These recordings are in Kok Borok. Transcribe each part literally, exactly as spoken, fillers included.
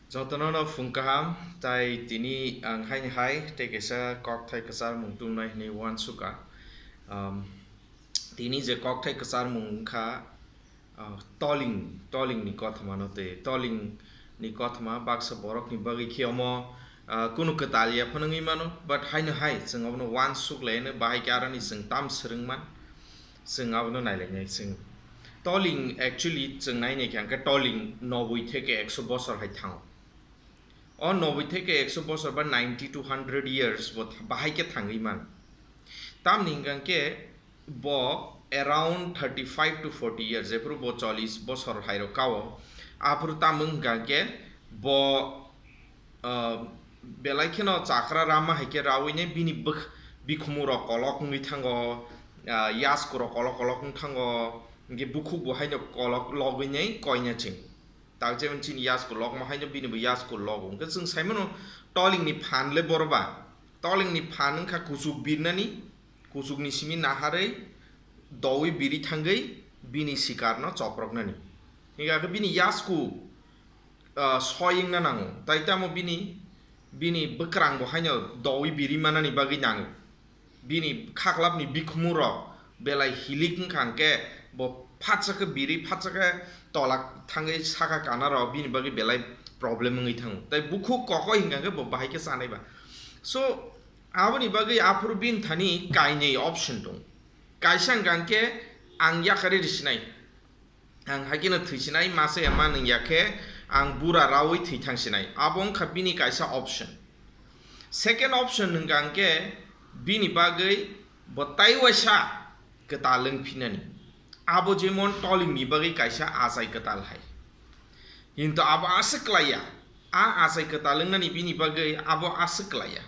Jotono no phung kaham, tai tini ang haini hai tei kaisa kokthai kwcharmung tubunai hinwi uansukha. Um, tini je kokthai kwcharmung wngkha, uh, toling, toling ni kothoma no tei toling ni kothoma baksa borok ni bagwi khe omo, uh, kunu kwtal ya phano wngwi mano, but haino hai chwng obono uansuk lai no bahai khe aroni chwng tam swrwng man. Chwng abono nailainai chwng. Toling actually chwng nainai khe hwnkhe toling noboi theke ekso bosor hai thango. O noboi theke ekso bosor ba ninety to hundred years bo tha-, bahai khe thangwi man. Tamni hwnkha khe bo around thirty five to forty years, jephuru bo chollish bosor hai rok kao. Aphuru tamo hwnkha khe bo, ah, belai kheno chakra rama hai khe rawi nai bini bwkh-, bikhumu rok kolok wngwi thango, ah, yasku rok kolok kolok wng thango, hwnkhe bukhuk bo haino kolok logwi nai koina chwng. Tak jemon chini yasku lokma haino bini bo yasku logo. Hwnkhe chwng sai mano toling ni phan le boro ba. Toling ni phan wngkha kuchuk birnani, kuchuk ni simi naharwi dowi biri thangwi bini sikar no choproknani. Hingkha khe bini yasku, ah, soi wngna nango. Tai tamo bini, bini bwkrang bo haino dowi biri manani bagwi nango. Bini khaklapni bikhumu rok belai hilik wngkha hwnkhe bo phatsa khe biri, phatsa khe tola thangwi saka kana rok bini bagwi belai problem wngwi thango. Tai bukhuk kokoi hwnkha khe bo bahai khe chanai ba. So, aboni bagwi aphuru bini thani kainwi option tong. Kaisa hwnkha hwnkhe ang yakarwi risinai. Ang hai kheno thwisinai, masa ya ma nung ya khe ang bura rawi thwi thangsinai. Abo wngkha bini kaisa option. Second option hwnkha hwnkhe bini bagwi bo tai waisa kwtal wng phinani. Abo jemon tolingni bagwi kaisa achai kwtal hai. Hinto abo aswk klaiya. A achai kwtal wngnani bini bagwi abo aswk klaiya.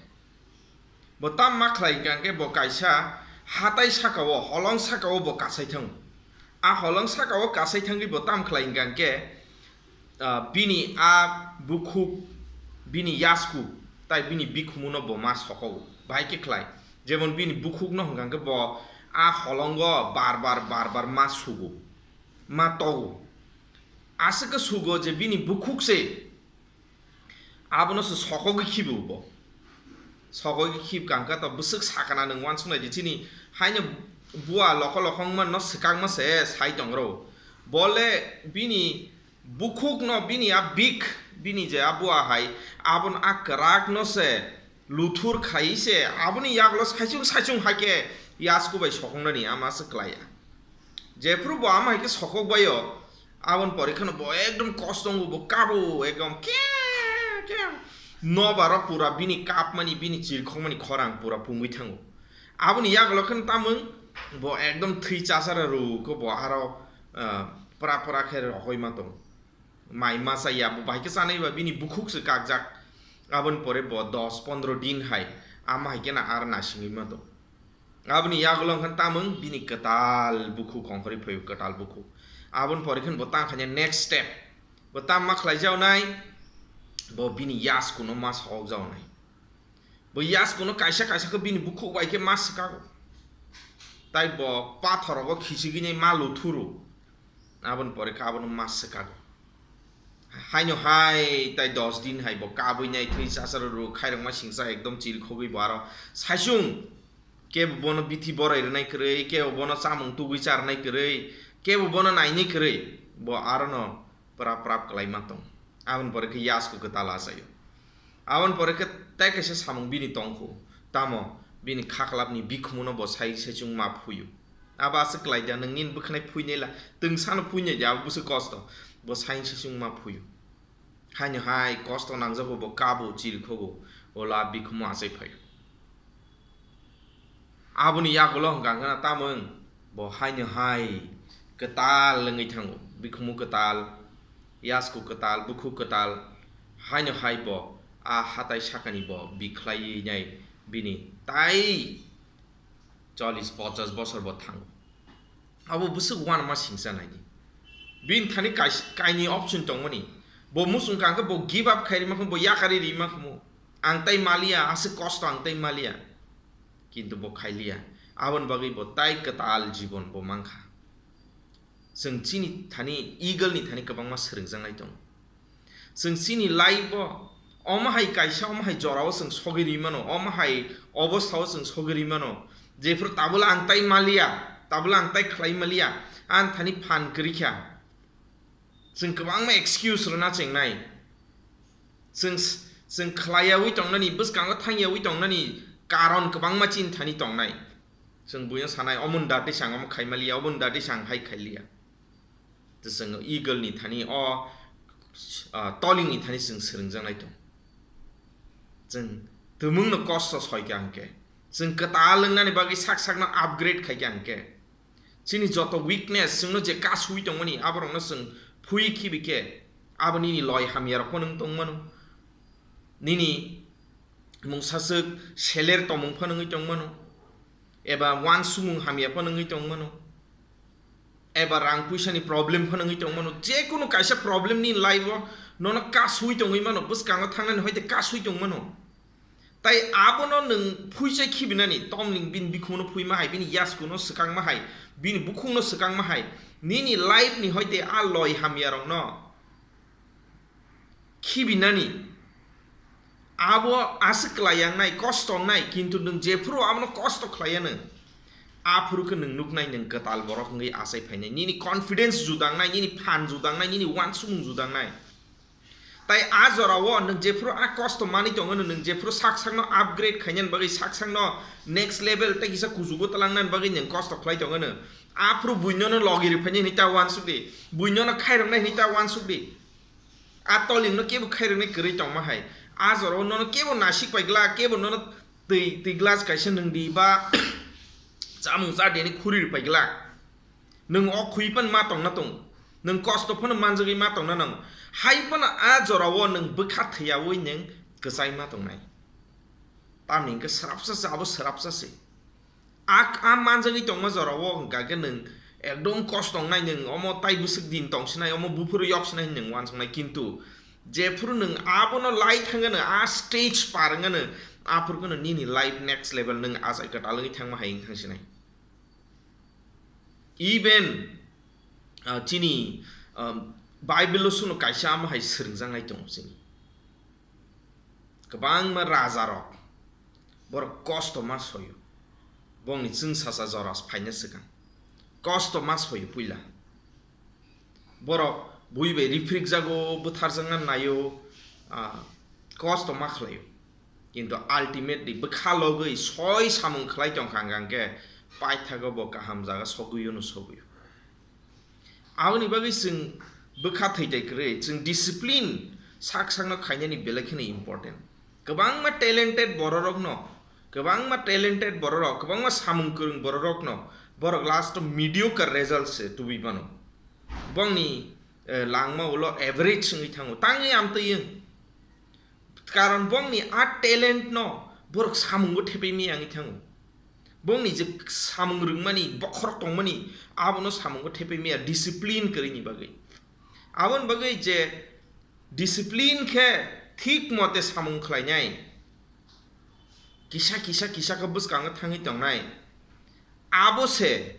Bo tam ma khlai hwnkha hwnkhe bo kaisa hatai saka-o, holong saka-o bo kasai thango. A holong saka-o kasai thangwi bo tam khlai hwnkha hwnkhe, ah, bini a bukhuk, bini yasku, tai bini bikhumuno bo ma sokogo. Bahai khe khlai. Jemon bini bukhukno hwnkha hwnkhe bo a holongo bar bar, bar bar ma sugo, ma togo. Aswk khe sugo je bini bukhuk se abono se sokogwi khibo bo. Sokogwi khib kangkha to bwswk sakana nwng uansuk nai di chini haino bua loko loko wngma no swkakma se sai tong rw. Bo le bini bukhuk no bini a bik bini je a bua hai abono a kwrak no se luthur khai se aboni yagulo saichung saichung hai khe yasku bai sokong nani ama se klai ya. Jephuru bo ama hai khe sokok bai o, aboni pore kheno bo ekdom kosto wngo, bo kabo ekdom ke, ke. Nobar o pura bini kapmani, bini chirkhokmani khorang pura pungwi thango. Aboni yagulo kheno tamung bo ekdom thwi chasara rw khe bo aro, ah, pra pra khe rohoi ma tong. Mai masa ya bo bahai khe chanai ba bini bukhuk se kakjak. Aboni pore bo dos pondro din hai ama hai khe na ar nasingwi ma tong. Aboni yagulo wngkha tamung bini kwtal bukhuk ongkhorwi phaio, kwtal bukhuk. Aboni pore khe bo tang khaina next step. Bo tam ma khlai jaonai, bo bini yaskuno ma sokok jaonai. Bo yaskuno kaisa kaisa khe bini bukhuk bai khe ma swkago. Tai bo pathorogo khichigwi nai ma luthuru. Aboni pore khe abono ma swkago. Haino hai tai dos din hai bo kabwi nai thwi chasaro rw khairokma singsa ekdom chirikhogwi bo aro saichung. Kebo bono bithi borai rwnai kwrwi, kebo bono chamung tugwi cha rwnai kwrwi, kebo bono nainai kwrwi, bo arono prap prap kwlai ma tong. Aboni pore khe yasku kwtal achaio. Aboni pore khe tai kaisa samung bini tongkhu, tamo bini khaklapni bikhumuno bo sai saichung ma phuyu. Abo aswk kwlai da, nwng nini bwkhanai phuinai la, twng sano phuinai di, abo bwswk kosto, bo sai saichung ma phuyu. Haino hai kosto nangjago bo kabo chirikhogo, o la bikhumo achai phaio. Aboni yagulo hwnkha hwnkha na tamung bo haino hai kwtal wngwi thango, bikhumu kwtal, yasku kwtal, bukhuk kwtal, haino hai bo a hatai sakani bo bikhlaiwi nai bini tai chollish pochash bosor bo thango. Abo bwswk uanama singsa naidi. Bini thani kais-, kainwi option tongmani. Bo muchung kha khe bo give up khai rima khe bo yakarwi rima khumu. Ang tai maliya, aswk kosto ang tai maliya. Kintu bo khailiya. Aboni bagwi bo tai kwtal jibon bo mankha. Chwng chini thani, eagle ni thani kwbangma swrwngjaknai tongo. Chwng chini life o omo hai kaisa, omo hai jora o chwng sogwi rwi mano, omo hai obostha o chwng sogwi rwi mano, jephuru tabuk ang tai maliya, tabuk ang tai khlai maliya, ang thani phan kwrwi kha. Chwng kwbangma excuse rwna chengnai. Chwng, chwng khlaiyawi tongnani, bwskango thangyawi tongnani karon kwbangma chini thani tongnai. Chwng buino sanai, "Omo ni dati sang omo khai maliya, omo ni dati sang hai khai liya." Tei chwng eagle ni thani o, ah, toling ni thani chwng swrwngjaknai tong. Chwng tumung no kosto soi kha hwnkhe, chwng kwtal wngnani bagwi sak sak no upgrade khai kha hwnkhe, chini joto weakness, chwngno je kasui tongmani, aborokno chwng phui khibi khe, abo nini loi hamya rok phano wng tong mano, nini mungsaswk seler tongmung phano wngwi tong mano, eba uansukmung hamya phano wngwi tong mano, eba rang puisani problem phano wngwi tong mano. Jekunu kaisa problem ni life o nono kasui tongwi mano, bwskango thangnani hoite kasui tong mano. Tai abono nwng phuisa khibinani, tomling bini bikhungno phuima hai, bini yaskuno swkangma hai, bini bukhungno swkangma hai, nini life ni hoite a loi hamya rokno khibinani, abo aswk kwlai yang nai, kosto wngnai, kintu nwng jephuru abono kosto khlai ya nwng, aphuru khe nwng nuknai nwng kwtal borok wngwi achai phainai, nini confidence juda wngnai, nini phan juda wngnai, nini uansukmung juda wngnai. Tai a jora o nwng jephuru a kosto manwi tongo, nwng jephuru sak sakno upgrade khainani bagwi, sak sakno next level tei kisa kuchugo twlangnani bagwi nwng kosto khlai tongo, aphuru buinono logi rwphainai hwnwi ta uansuk di, buinono khairoknai hwnwi ta uansuk di. A tolingno kebo khairoknai kwrwi tongma hai. A jora o nono kebo nasik pai glak, kebo nono twi, twi glass kaisa nwng di ba chamung cha di hwnwi khuri rwpai glak. Nwng o khwi phano ma tongna tongo. Nwng kosto phano manjagwi ma tongna nango. Hai phano a jora o nwng bwkha thwiyawi nwng kwchai ma tongnai. Tamni hwnkhe swrapsa se, abo swrapsa se. A, a manjagwi tongma jora o hwnkha khe nwng ekdom kosto wngnai, nwng omo tai bwswk din tongsinai, omo buphuru yoksinai hwnwi nwng uansuknai, kintu jephuru nwng abono lai thangano, a stage par wngano, aphuru kheno nini life next level nwng achai kwtal wngwi thangma hai wng thangsinai. Even, ah, chini, ah, Bible o suno kaisa amo hai swrwngjaknai tongo chini. Kwbangma raja rok borok kosto ma soyo. Bongni chwngsacha jora phaina swkang kosto ma soyo puila. Borok bui bai riphrikjago, bwtharjakna naio, ah, kosto ma khlaio. Kintu ultimately bwkha logwi soi samung khlai tongkha hwnkha hwnkhe paithago bo kaham jaga sogwio no sogwio. Aboni bagwi chwng bwkha thwi tai kwrwi, chwng discipline sak sakno khainani belai kheno important. Kwbangma talented bororokno, kwbangma talented bororok, kwbangma samung kwrwng bororokno borok last o mediocre result se tubui mano. Bongni, eh, langma ulo average wngwi thango, tangwi amtwi wng. Karon bongni a talent no borok samungo thepai miya wngwi thango. Bongni je samung rwngmani, bokhorok tongmani, abono samungo thepai miya, discipline kwrwini bagwi. Aboni bagwi je discipline khe thik mote samung khlainai, kisa, kisa, kisa khe bwskango thangwi tongnai, abo se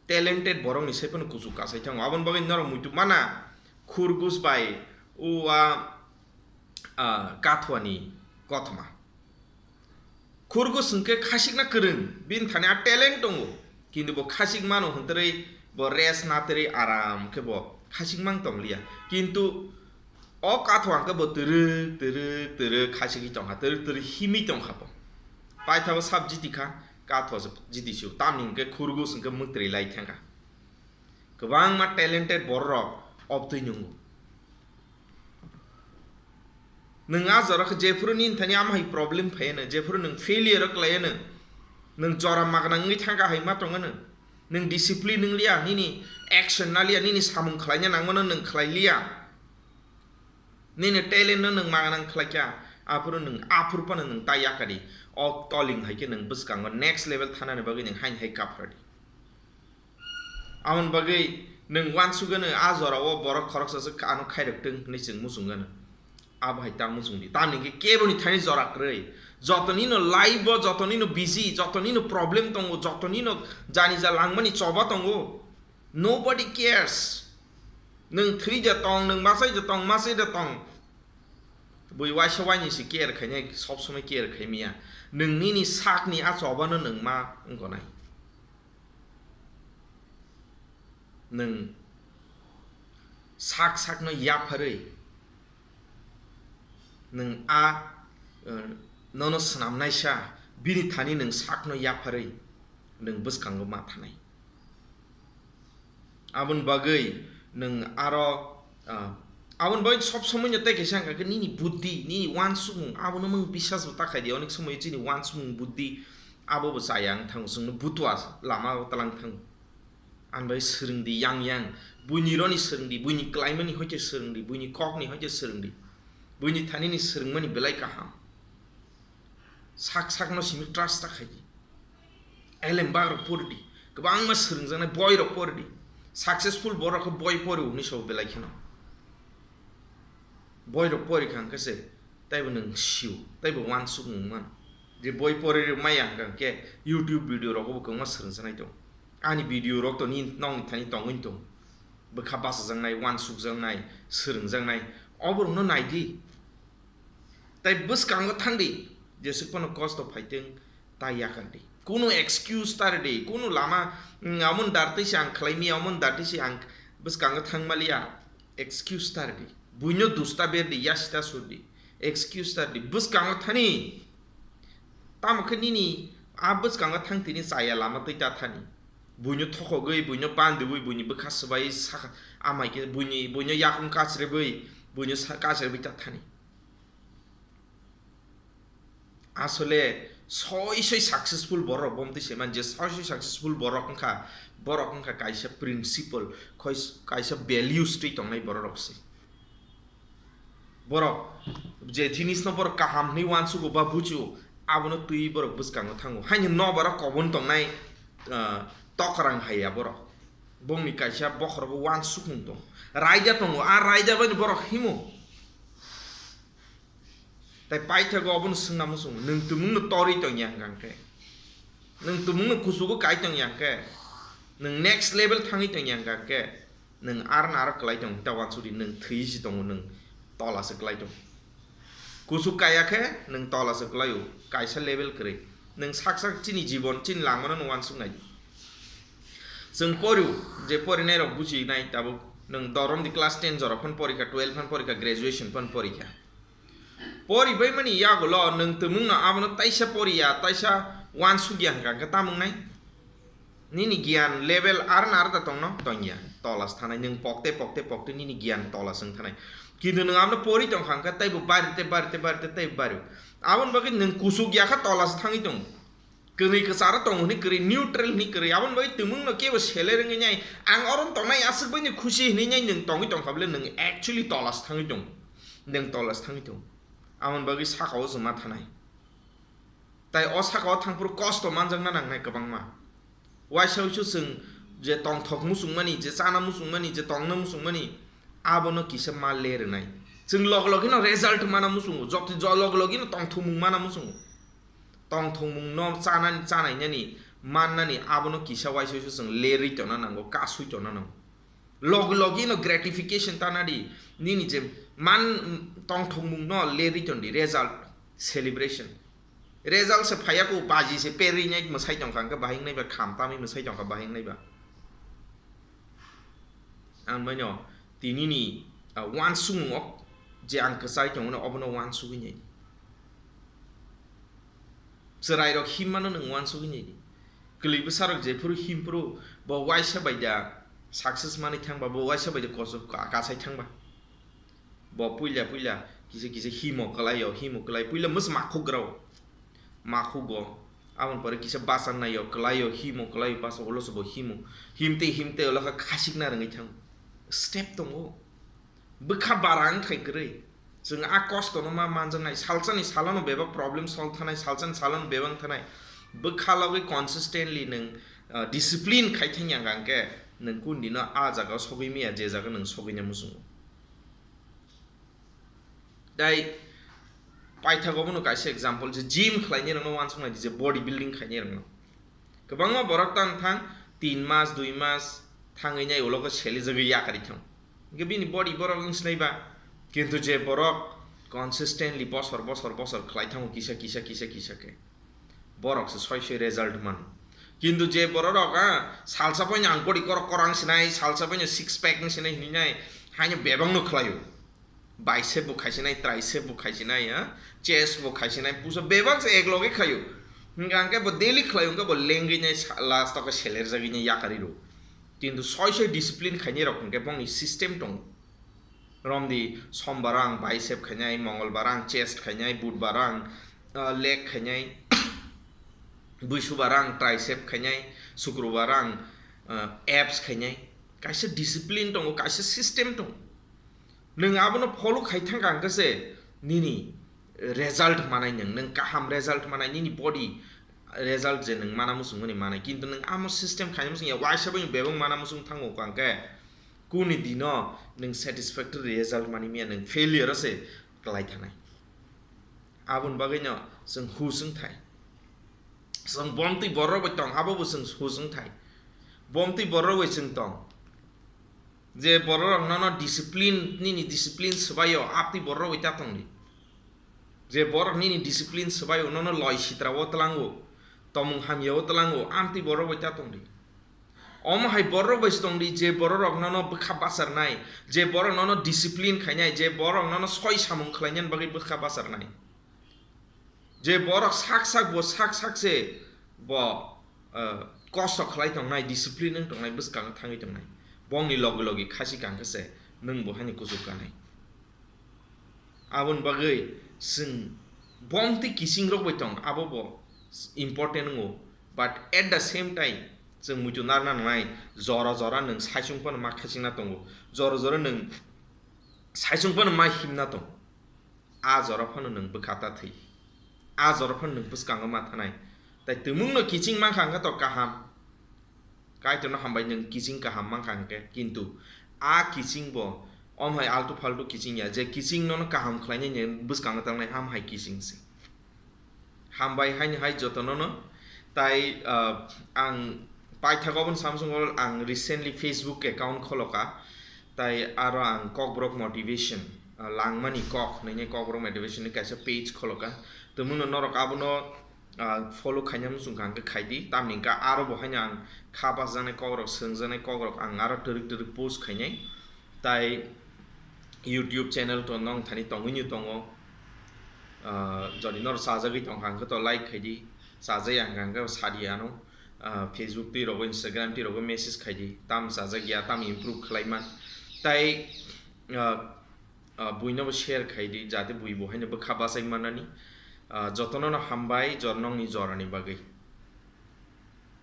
talented borokni sai phano kuchuk kasai thango. Aboni bagwi norok muitu mana khurgus bai o a, a, kathuani kothoma. Khurgus hwnkhe khasikna kwrwng, bini thani a talent tongo, kintu bo khasik mano hwntrwi bo rest natrwi aram khe bo khasik mang tong liya. Kintu o kathua hwnkhe bo twrwk, twrwk, twrwk khasigwi tongkha, twrwk, twrwk himwi tongkha bo. Paithago sab jiti kha, kathua se jiti sio, tamni hwnkhe khurgus hwnkhe mwktwi lai thangkha. Kwbangma talented bororok obtwi nungo. Nwng a jora khe jephuru nini thani amo hai problem phaiya nw, jephuru nwng failure o kwlaiya nw, nwng jora magna wngwi thangkha hai ma tongo nw, nwng discipline wng liya, nini action na liya, nini samung khlaina nangmano nwng khlai liya, nini talent no nwng magna wng khlai kha, aphuru nwng aphuru phano nwng ta yakadi, o toling hai khe nwng bwskango next level thanani bagwi nwng haini hai kaphradi. Aboni bagwi nwng uansukgano a jorao borok khoroksa se ano khairok tong hwnwi chwng muchungano. Abo hai ta muchungdi. Tamni hwnkhe keboni thani jora kwrwi. Jotonino life o, jotonino busy, jotonino problem tongo, jotonino jani ja langmani choba tongo. Nobody cares. Nwng thwi ja tong, nwng masai ja tong, masai ja tong. Bui waisa waini se care khainai, sob somoi care khai miya. Nwng nini sakni a chobano nwng ma wngkha nai. Nwng sak sakno yapharwi nwng a, eh, nono swnamnaisa bini thani nwng sakno yapharwi nwng bwskango ma thanai. Aboni bagwi nwng aro, ah, aboni bagwi sob somoino tei kaisa wngkha khe nini buddhi, nini uansukmung, abono nwng bisas bo ta khai di. Onek somoi chini uansukmung, buddhi abo bo chaya wng thango, chwngno butua lama o twlang thango. Ani bai swrwng di yang yang, buini roni swrwng di, buini klaimani hoite swrwng di, buini kokni hoite swrwng di, buini thanini swrwngmani belai kaham. Sak sakno simi trust ta khai di. Elem bagrok pori di. Kwbangma swrwngjaknai boirok pori di. Successful borok khe boi pori hwnwi sabo belai kheno. Boirok pori kha hwnkhe se taibo nwng sio, taibo uansukmung mano. Je boi pori rw maya hwnkha hwnkhe YouTube video rogo bo kwbangma swrwngjaknai tongo. Ani video rok to nini nokni thani tongwi tong. Bwkha bachajaknai, uansukjaknai, swrwngjaknai. Oborokno nai di. Tai bwskango thang di, jesuk phano kosto phaitwng, ta yakar di. Kunu excuse ta rw di, kunu lama, mm, amon dartwi se ang khlai miya, amon dartwi se ang bwskango thang maliya, excuse ta rw di. Buino dusta ber di, yasita sur di, excuse ta rw di, bwskango thani. Tamo khe nini a bwskango thang tini chaya lama twi ta thani. Buino thokogwi, buino bandiwi, buini bwkha swbai sakha, amai khe buini, buino yakung kachrebwi, buino sa-, kachrebwi ta thani. Asole soi soi successful borok bomtwi se man, je soi soi successful borok wngkha, borok wngkha kaisa principle, khoi-, kaisa values twi tongnai borok rok se. Borok je jinisno borok kaham hwnwi uansugo ba bujigo, abono twi borok bwskango thango. Haino nobar o kobon tongnai, ah, tokrang haiya borok. Bongni kaisa bokhorogo uansukmung tongo. Raida tongo, a raida bai borok himo. Tai paithago obono swngna muchungo, nwng tumungno torwi tongya hwnkha khe, nwng tumungno kuchugo kai tongya hwnkhe, nwng next level thangwi tongya hwnkha khe, nwng aro naro kwlai tong ta uansukdi, nwng thwi se tongo, nwng tola se kwlai tong. Kuchuk kaya khe nwng tola se kwlaio, kaisa level kwrwi. Nwng sak sak chini jibon, chini langmano nwng uansuk nai. Chwng porio, je porinai rok buji nai tabuk, nwng dorom di class ten jorok phano porikha, twelve phano porikha, graduation phano porikha. Pori bai mani yagulo nwng tumungno abono taisa poriya, taisa uansukya hwnkha khe tamung nai? Nini giyan level ar na ar da tongno tongya, tolas thanai nwng pokte pokte pokte nini giyan tolas wng thanai. Kintu nwng abono pori tongkha hwnkha taibo barite barite barite taibo bario. Aboni bagwi nwng kusuk yakha tolas thangwi tongo. Kwrwi kwcharo tongo hwnwi kwrwi, neutral hwnwi kwrwi. Aboni bagwi tumungno kebo sele rwngwi nai, ang oro tongnai aswk baino khusi hwnwi nai nwng tongwi tongkha bwle, nwng actually tolas thangwi tongo. Nwng tolas thangwi tongo. Aboni bagwi sakao chwng ma thanai. Tai o sakao thangphuru kosto manjakna nangnai kwbangma. Waisa uisu chwng je tongthok muchungmani, je chana muchungmani, je tongna muchungmani, abono kisa ma le rwnai. Chwng log logino result mana muchungo, joto jo-, log logino tongthokmung mana muchungo. Tongthokmungno chanani, chanainani, mannani, abono kisa waisa waisa chwng lerwi tongna nango, kasui tongna nango. Logi logino gratification tana di, nini je man, tongthokmungno lerwi ton di, result, celebration. Result se phaiya ko, baji se perwi nai mwsai tongkha, hwnkhe bahai wngnai ba, kham tamwi mwsai tongkha, bahai wngnai ba. Ang baino tinini, ah, uansukmung o je ang kwchai tongo, obono uansugwi nai. Chwrairok himmano nwng uansugwi nai di. Kwlwi bwsarok jephuru himphuru bo waisa bai da success manwi thangba, bo waisa bai da koso ka-, kasai thangba. Bo puila puila kisa kisa himo kwlaio, himo kwlai puila mwsa makhuk grao. Makhugo. Aboni pore kisa basa naio, kwlaio, himo kwlaio, basa ulo se bo himo. Himte himte ulo kha khasikna rwngwi thango. Step tongo. Bwkha bara wngthai kwrwi. Chwng a kostono ma manjaknai. Salsani salono bebak problem solve thanai, salsani salono bebak wng thanai. Bwkha logwi consistently nwng, ah, discipline khai thangya hwnkha hwnkhe nwng kundino a jagao sogwi maya, je jaga nwng sogwina muchungo. Tei paithago bono kaisa example, je gym khlainai rokno uansuknai di, je body building khainai rokno. Kwbangma borok tang thang tin mas, dui mas thangwi nai ulo khe selijagwi yakarwi thang. Hwnkhe bini body borok wng sinai ba. Kintu je borok consistently bosor bosor bosor khlai thango kisa kisa kisa kisa khe, borok se soi soi result mano. Kintu je borok rok, ah, salsa poino ang body korok korok wng sinai, salsa poino six pack wng sinai hinwi nai, haino bebak no khlaio. Bicep bo khaisinai, tricep bo khaisinai, ha? Chest bo khaisinai, push up bebak se ek loge khaio. Hwnkha hwnkhe bo daily khlaio, hwnkhe bo lengwi nai sa-, last o khe seler jagwi nai yakarwi rwo. Kintu soi soi discipline khainai rok hwnkhe bongni system tongo. Romdi, sombar ang bicep khainai, mongolbar ang chest khainai, budbar ang, ah, leg khainai, buisubar ang tricep khainai, sukrubar ang, ah, abs khainai. Kaisa discipline tongo, kaisa system tongo. Nwng abono follow khai thangkha hwnkhe se nini result manai nwng, nwng kaham result manai, nini body result je nwng mana muchungmani manai. Kintu nwng amo system khaina muchung ya, waisa bai bebak mana muchung thango hwnkhe kuni dino nwng satisfactory result mani maya, nwng failure se klai thanai. Aboni bagwino chwng hus wng thai. Chwng bomtwi borok bai tong, abo bo chwng hus wng thai. Bomtwi borok bai chwng tong. Je borok rok nono discipline, nini discipline swbaio, abtwi borok bai ta tongdi. Je borok nini discipline swbaio, nono loi sitra o tlango, tomung hamya o tlango, amtwi borok bai ta tongdi. Omo hai borok bai se tongdi, je borok rok nono bwkha bacharnai, je borok nono discipline khainai, je borok nono soi samung khlainani bagwi bwkha bacharnai. Je borok sak sak bo sak sak se bo, eh, kosto khlai tongnai, discipline wng tongnai, bwskango thangwi tongnai. Bongni logi logi khasi kangkhe se nwng bo haino kuchuk kanai. Aboni bagwi chwng bomtwi kiching rok bai tong, abo bo important wngo. But at the same time, chwng muitu narwkna nangnai, jora jora nwng saichung phano ma khachingna tongo, jora jora nwng saichung phano ma himna tongo. A jora phano nwng bwkha ta thwi. A jora phano nwng bwskango ma thanai. Tai twmwngno kiching mankha hwnkhe to kaham. Kaitorno hambai nwng kiching kaham mankha hwnkhe. Kintu a kiching bo om hai altu faltu kiching ya. Je kiching nono kaham khlainai nwng bwskango tangnai ham hai kiching se. Hambai haini hai jotonono. Tai, ah, ang paithago aboni samsongo ang recently Facebook account kholoka. Tai aro ang Kokborok Motivation, ah, langmani kok, nini Kokborok Motivation ni kaisa page kholoka. Tongmungno norok abono, ah, follow khaina muchung kha hwnkhe khaidi. Tamni hwnkhe aro bo haino ang kha bachjaknai kokrok, swngjaknai kokrok ang aro twrwk twrwk post khainai. Tai YouTube channel to nong thani tongwino tongo. Ah, jodi nor chajagwi tongkha hwnkhe to like khaidi, chajaya hwnkha hwnkhe sadi ano. Ah, Facebook twi rogo, Instagram twi rogo message khaidi, tam chajak ya, tam improve khlaima. Tai, ah, ah, buino bo share khaidi, jate bui bo haino bwkha bachai manani. Ah, jotono no hambai jor nongni jorani bagwi.